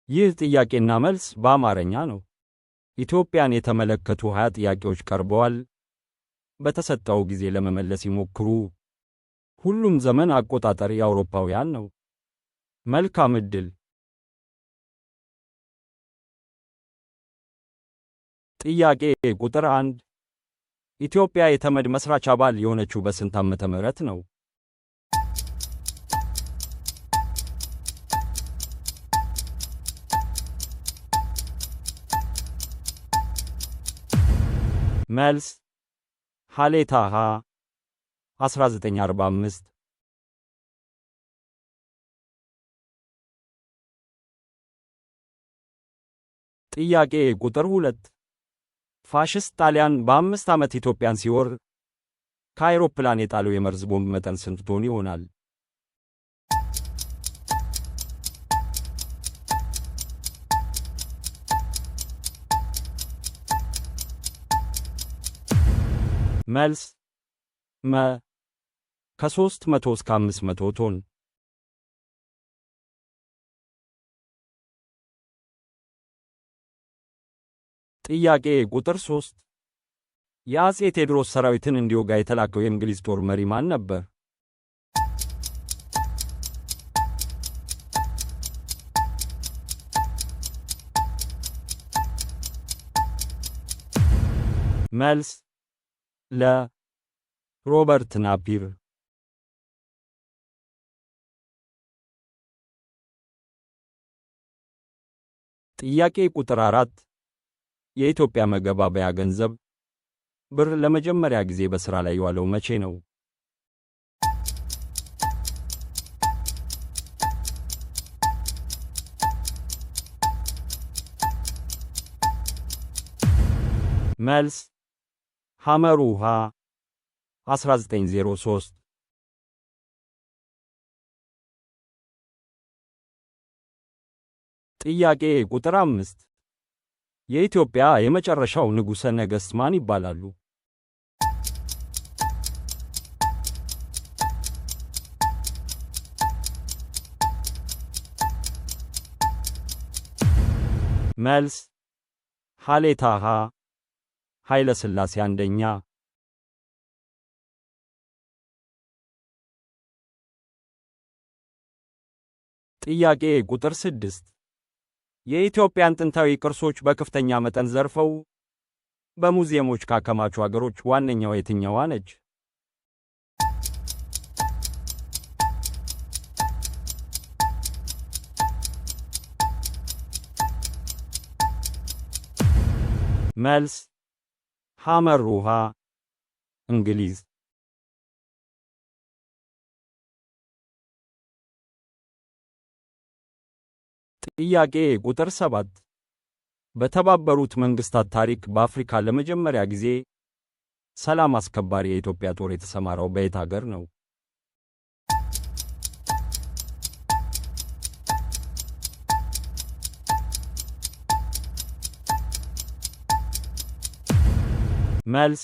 ይህ ጥያቄና መልስ በአማርኛ ነው። ኢትዮጵያን የተመለከቱ 20 ጥያቄዎች ቀርበዋል። በተሰጠው ጊዜ ለመመለስ ይሞክሩ። ሁሉም ዘመን አቆጣጠር የአውሮፓውያን ነው። መልካም ዕድል። ጥያቄ ቁጥር 1። ኢትዮጵያ የተመድ መስራች አባል የሆነችው በስንት ዓመተ ምህረት ነው? መልስ ሀሌታ ሀ 1945። ጥያቄ ቁጥር 2። ፋሽስት ጣሊያን በ5 ዓመት ኢትዮጵያን ሲወር ከአውሮፕላን የጣለው የመርዝ ቦምብ መጠን ስንት ቶን ይሆናል? መልስ መ ከ300 እስከ 500 ቶን። ጥያቄ ቁጥር 3። የአጼ ቴዎድሮስ ሰራዊትን እንዲወጋ የተላከው የእንግሊዝ ጦር መሪ ማን ነበር? መልስ ለ ሮበርት ናፒር። ጥያቄ ቁጥር 4። የኢትዮጵያ መገበያያ ገንዘብ ብር ለመጀመሪያ ጊዜ በሥራ ላይ የዋለው መቼ ነው? መልስ ሐመሩ ሐ 1903። ጥያቄ ቁጥር 5። የኢትዮጵያ የመጨረሻው ንጉሠ ነገሥት ማን ይባላሉ? መልስ ሀሌታ ሀ ኃይለ ሥላሴ አንደኛ። ጥያቄ ቁጥር 6። የኢትዮጵያን ጥንታዊ ቅርሶች በከፍተኛ መጠን ዘርፈው በሙዚየሞች ካከማቹ አገሮች ዋነኛዋ የትኛዋ ነች? መልስ ሐመር ውሃ እንግሊዝ። ጥያቄ ቁጥር 7። በተባበሩት መንግስታት ታሪክ በአፍሪካ ለመጀመሪያ ጊዜ ሰላም አስከባሪ የኢትዮጵያ ጦር የተሰማራው በየት አገር ነው? መልስ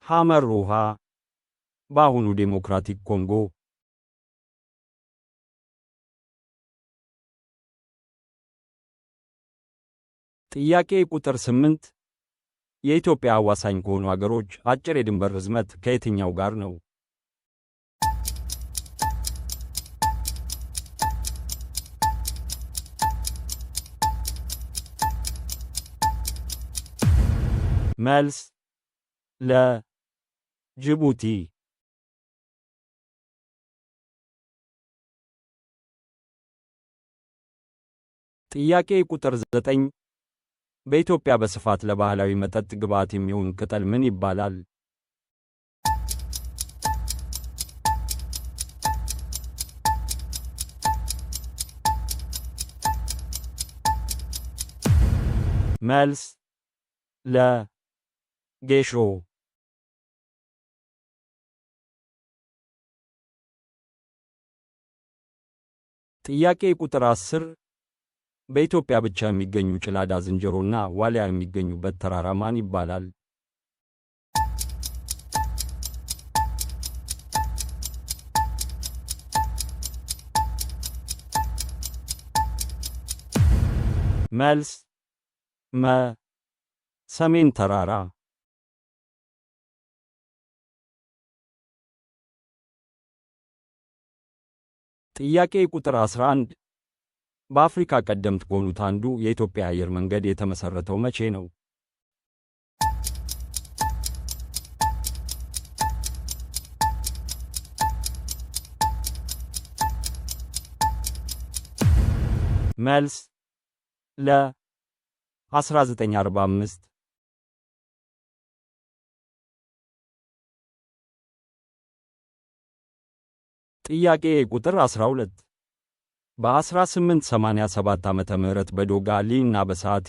ሐመር ውሃ በአሁኑ ዴሞክራቲክ ኮንጎ። ጥያቄ ቁጥር 8። የኢትዮጵያ አዋሳኝ ከሆኑ አገሮች አጭር የድንበር ርዝመት ከየትኛው ጋር ነው? መልስ ለ ጅቡቲ። ጥያቄ ቁጥር 9። በኢትዮጵያ በስፋት ለባህላዊ መጠጥ ግብዓት የሚሆን ቅጠል ምን ይባላል? መልስ ለ ጌሾ። ጥያቄ ቁጥር 10። በኢትዮጵያ ብቻ የሚገኙ ጭላዳ ዝንጀሮና ዋልያ የሚገኙበት ተራራ ማን ይባላል? መልስ መ ሰሜን ተራራ። ጥያቄ ቁጥር 11። በአፍሪካ ቀደምት ከሆኑት አንዱ የኢትዮጵያ አየር መንገድ የተመሠረተው መቼ ነው? መልስ ለ 1945። ጥያቄ ቁጥር 12። በ1887 ዓመተ ምህረት በዶጋሊ እና በሳቲ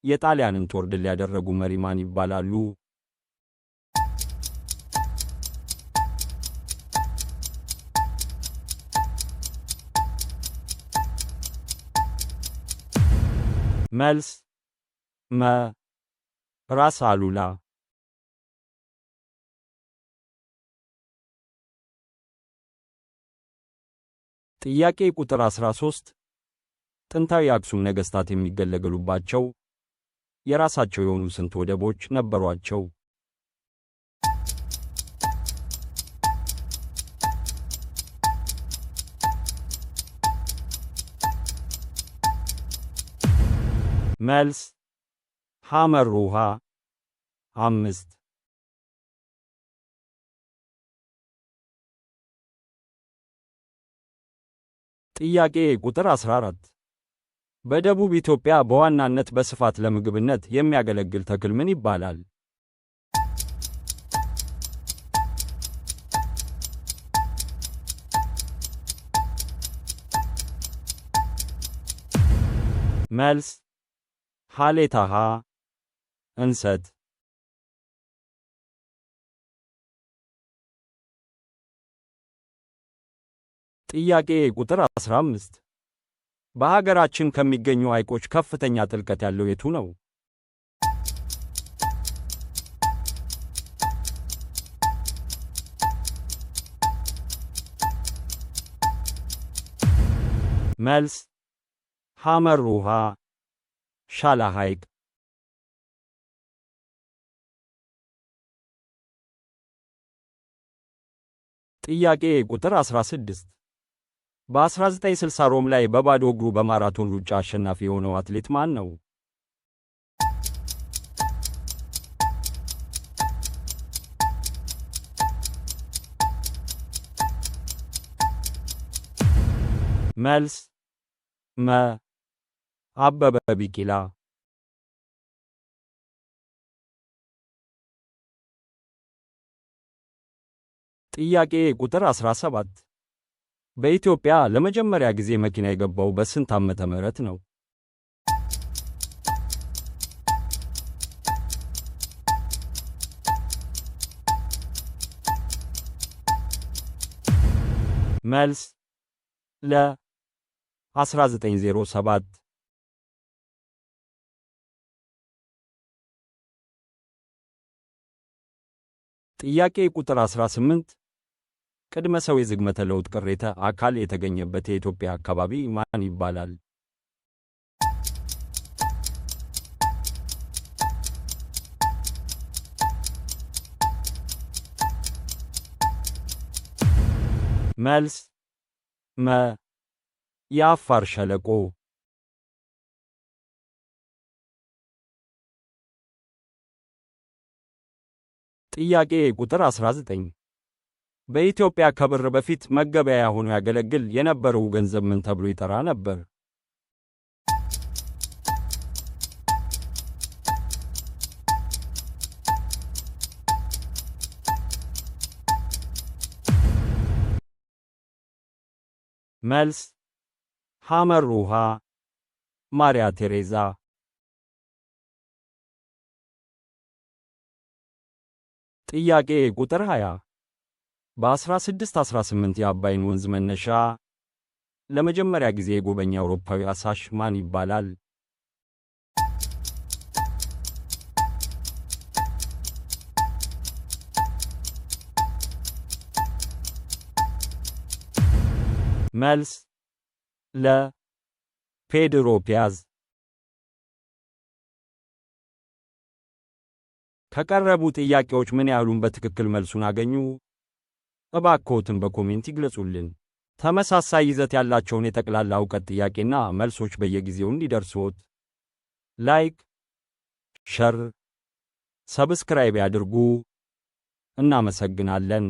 የጣሊያንን ጦር ድል ያደረጉ መሪ ማን ይባላሉ? መልስ መ ራስ አሉላ። ጥያቄ ቁጥር 13። ጥንታዊ የአክሱም ነገሥታት የሚገለገሉባቸው የራሳቸው የሆኑ ስንት ወደቦች ነበሯቸው? መልስ ሐመር ውሃ 5። ጥያቄ ቁጥር 14። በደቡብ ኢትዮጵያ በዋናነት በስፋት ለምግብነት የሚያገለግል ተክል ምን ይባላል? መልስ ሐሌታሃ እንሰት። ጥያቄ ቁጥር 15። በሀገራችን ከሚገኙ ሐይቆች ከፍተኛ ጥልቀት ያለው የቱ ነው? መልስ ሐመር ውሃ ሻላ ሐይቅ። ጥያቄ ቁጥር 16። በ1960 ሮም ላይ በባዶ እግሩ በማራቶን ሩጫ አሸናፊ የሆነው አትሌት ማን ነው? መልስ መ አበበ ቢቂላ። ጥያቄ ቁጥር 17። በኢትዮጵያ ለመጀመሪያ ጊዜ መኪና የገባው በስንት ዓመተ ምህረት ነው? መልስ ለ 1907። ጥያቄ ቁጥር 18። ቅድመ ሰው የዝግመተ ለውጥ ቅሪተ አካል የተገኘበት የኢትዮጵያ አካባቢ ማን ይባላል? መልስ መ የአፋር ሸለቆ። ጥያቄ ቁጥር 19። በኢትዮጵያ ከብር በፊት መገበያያ ሆኖ ያገለግል የነበረው ገንዘብ ምን ተብሎ ይጠራ ነበር? መልስ ሐመር ውሃ ማሪያ ቴሬዛ። ጥያቄ ቁጥር 20። በ1618 የአባይን ወንዝ መነሻ ለመጀመሪያ ጊዜ የጎበኘ አውሮፓዊ አሳሽ ማን ይባላል? መልስ ለ ፔድሮ ፒያዝ። ከቀረቡ ጥያቄዎች ምን ያህሉን በትክክል መልሱን አገኙ? እባክዎትን በ comment ይግለጹልን። ተመሳሳይ ይዘት ያላቸውን የጠቅላላ እውቀት ጥያቄና መልሶች በየጊዜው እንዲደርስዎት like፣ share፣ subscribe ያድርጉ። እናመሰግናለን።